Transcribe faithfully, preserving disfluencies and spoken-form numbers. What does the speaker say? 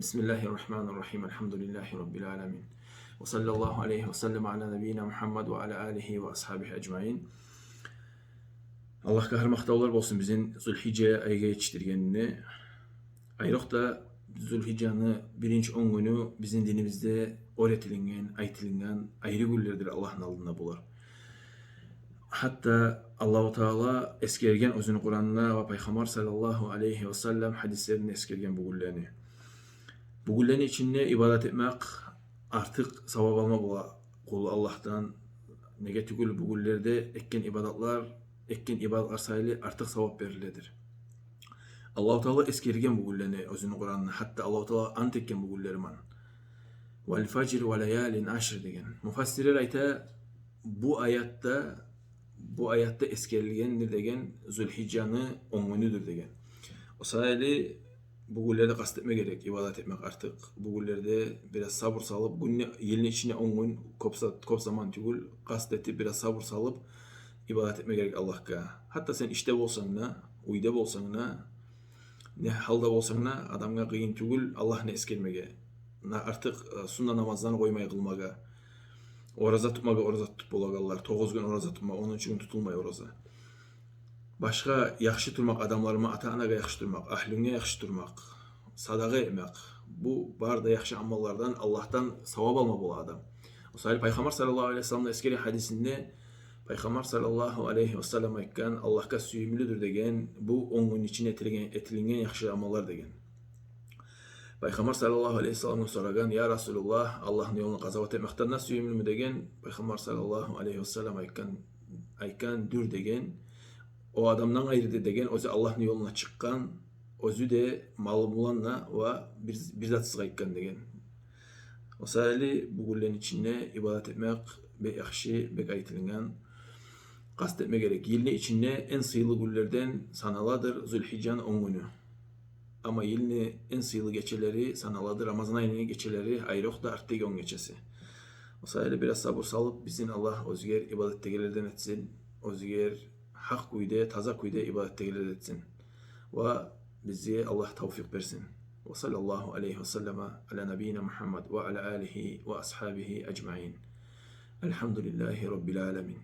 بسم الله الرحمن الرحيم. الحمد لله رب العالمين. وصلى الله عليه وسلم على نبينا محمد وعلى آله وأصحابه أجمعين. Аллагьгъа гьар макътавлар болсун бизин Зулгьижа айгъа етишдиргенине. Айрокъда Зулгьижаны биринчи он гюню бизин динибизде оьр этилинген, айтылынгъан айры гюнлердир Аллагьны алдында булар. Гьатта Аллагьу Таала эсгерген оьзюню Къуранында ва Пайхаммар саллаллагьу алайгьи ва саллам гьадислеринде эсгерген бу гюнлени. Бу гюнлени ичинде ибадат этмек артыкъ савап алма бола къул Аллагьдан. Неге тюгюл, бу гюнлерде этген ибадатлар, этген ибадатлар сайлы артыкъ савап бериледир. Аллагьу Таала эсгерген бу гюнлени оьзюню Къуранында. Гьатта Аллагьу Таала ант этген бу гюнлер ман. «Валь фажри ва лаялин ашр» деген. Муфассирлер айта, бу аятда, бу аятда эсгерилгендир деген Зулгьижаны он гюнюдюр деген. О саялы бу гюнлерде къаст этме герек, ибадат этмек артыкъ. Бу гюнлерде бираз сабур салып, гюнде, йылны ичинде он гюн кёп за-, кёп заман тюгюл, къаст этип, бираз сабур салып ибадат этме герек Аллагьгъа. Гьатта сен ишде болсанг да, уьйде болсанг да, не гьалда болсанг да, адамгъа къыйын тюгюл Аллагьны эсгермеге. На-, артыкъ, э, сунна намазланы къоймай къылмагъа. Ораза тутмагъа, ораза тутуп болагъанлар, тогъуз гюн ораза тутма, онунчу гюн тутулмай ораза. Башгъа яхшы турмакъ адамларынга, ата-анагъа яхшы турмакъ, агьлюнге яхшы турмакъ, садагъа этмек. Бу бары да яхшы амаллардан, Аллагьдан савап алма бола адам. О саялы Пайхаммар саллаллагьу алайгьи ва саллам эсгерген гьадисинде Пайхаммар саллаллагьу алайгьи ва саллам айтгъан, Аллагьгъа сюйюмлюдюр деген бу он гюн ичинде этилген, этилинген яхшы амаллар деген. Пайхаммар саллаллагьу алайгьи ва салламгъа сорагъан: «Я Расулуллагь, Аллагьны ёлуна къазават этмекден де сюйюмлюмю?» деген. Пайхаммар саллаллагьу алайгьи ва саллам айтгъан, айтгъан: «Дюр», – деген. О адамдан къайры да, деген, оьзю Аллагьны ёлуна чыкъгъан, оьзю де, малы булан да ва бир, бир затсыз къайтгъан деген. О саялы бу гюнлени ичинде ибадат этмек бек яхшы, бек айтылынгъан. Къаст этме герек. Йылны ичинде энг сыйлы гюнлерден саналадыр Зулгьижаны он гюню. Амма йылны энг сыйлы гечелери саналадыр Рамазан айны гечелери, айрокъда артдагъы он гечеси. О саялы бираз сабур салып, бизин Аллагь оьзгер ибадат этегенлерден этсин, оьзгер гьакъ кюйде, таза кюйде ибадат этегенлерден этсин. Ва бизге Аллагь тавфикъ берсин. Ва саллаллагьу алайгьи ва саллама ала набийина Мугьаммад ва ала алигьи ва асгьабигьи ажмаин. Альгьамдулиллагьи раббиль аламин.